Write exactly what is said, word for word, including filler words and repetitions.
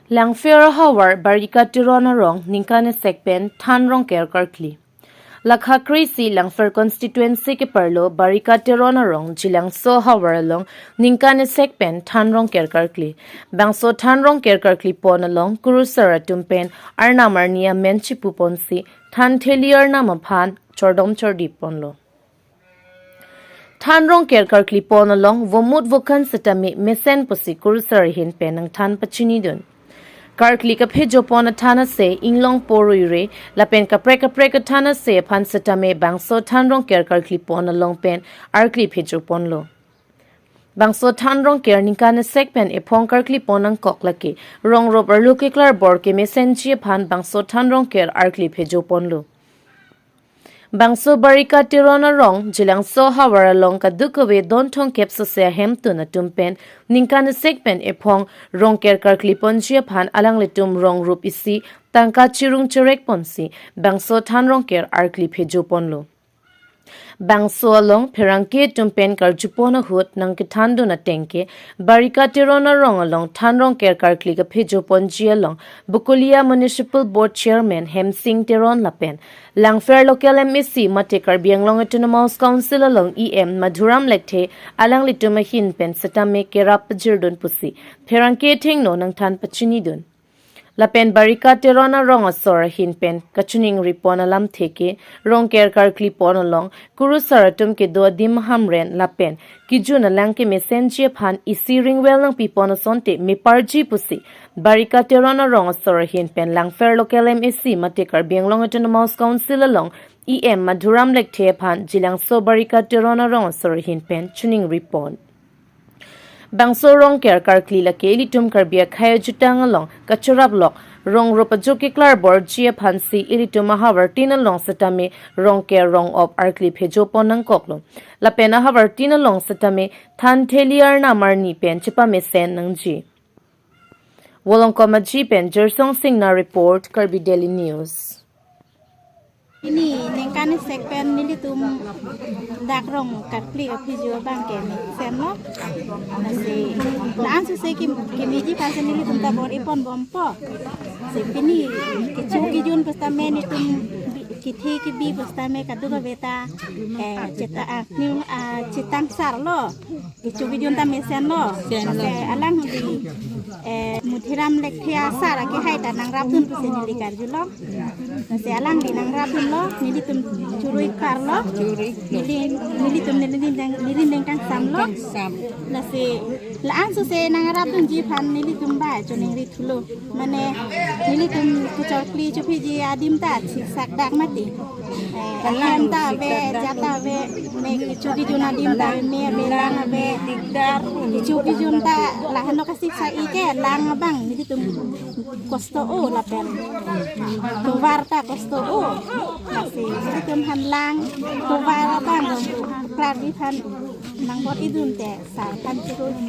Langpher ahavar Barika Teron arong ningkan esek pen than rongker karkli. Lakha kre-isi Langpher constituency keparlo Barika Teron arong Jilangso ahavar along ningkan esek pen than rongker karkli. Bangso than rongker karkli pon along kurusar atum pen arnam arni amen chipu ponsi than theli arnam aphan chordom chordi ponlo. Than rongker karkli pon along vomut vokan setame mesen pusi kurusar ahin pen nangthan pachinidun. Karkli kaphejo pon athan ase inglong porui re lapen kaprek kaprek athan ase aphan setame bangso than rongker karkli pon along pen arkli phejo ponlo. Bangso than rongker ningkan esek pen ephong karkli pon nangkok lake rong rup arlo keklar bor kemesenji aphan bangso than rongker arkli phejo ponlo. Bangso Barika Teron arong Jilangso ahavar along kadokave don thomkep sose ahemtun atum pen ningkan esek pen ephong rongker karkli ponji aphan alanglitum rong rup isi tangka chirung cherek ponsi bangso than rongker arkli phejo ponlo. Bangso along pherangke atum pen karju pon ahut nangkethandun ateng ke Barika Teron arong along than rongker karkli kaphejo ponji along Bokolia Municipal Board Chairman Hemsing Teron lapen Langpher Local M A C mate Karbi Anglong Autonomous Council along E M Madhuram Lekthe alanglitum ahin pen setame kerap pajirdun pusi pherangke athengno nangthan pachinidun. Lapen Barika Teron arong asor ahin pen kachiningri pon alamthe ke rongker karkli pon along kurusar atum kedo adim ahamren lapen kejun alang kemesenji aphan isi ringwel nangpi pon asonte meparji pusi Barika Teron arong asor ahin pen Langpher Local M A C mate Karbi Anglong Autonomous Council along E M Madhuram Lekthe aphan Jilangso Barika Teron arong asor ahin pen chiningri pon. Bangso rongker karkli lake ilitum Karbi akhei ajutang along kachorap lok rong rup ajo keklar borji aphansi ilitum ahavartin along setame rongker rong op arkli phejo pon nangkoklo. Lapen ahavartin along setame than theli arnam arni pen chepamesen nangji. Volongkom Aji pen Jersong Singnar report, Karbi Daily News. Pini ningkan esek pen nelitum dak rong karkli kaphejo abang ke mesenlo. Lasi la-an sose kim kimiji aphansi nelitum ta bor-i pon bompo. Si pini kecho kejun pu setame nelitum bi- kethe kebi pu setame kadokave ta, eh, cheta- ah, new, ah, chetangsarlo. Kecho kejun ta mesenlo. Senlo. Lasi alangli, eh, Madhuram Lekthe asar akehai ta nangrapdun pusi neli karjulo. Lasi alangli nangrapdunlo, nelitum churui parlo. Churui. Neli, nelitum neli neli neli neli kangsam lo. Kangsam. Lasi la-an sose nangrapdunji aphan nelitum ba choningri thulo. Mane nelitum kachorkli chopiji adim ta siksak dak mati. Eh, kalang ahem ta ave, siksak dak. Jat ta ave, me kecho kejun adim ta ave, me ave, lang ave. Dikdar. Kecho kejun ta lahenlo kasiksak-i ke lang abang nelitum kosto-o lapen tovar ta kosto-o. Lasi nelitum aphan lang tovar abang klardi aphan nangbor-idun te sar aphan churui.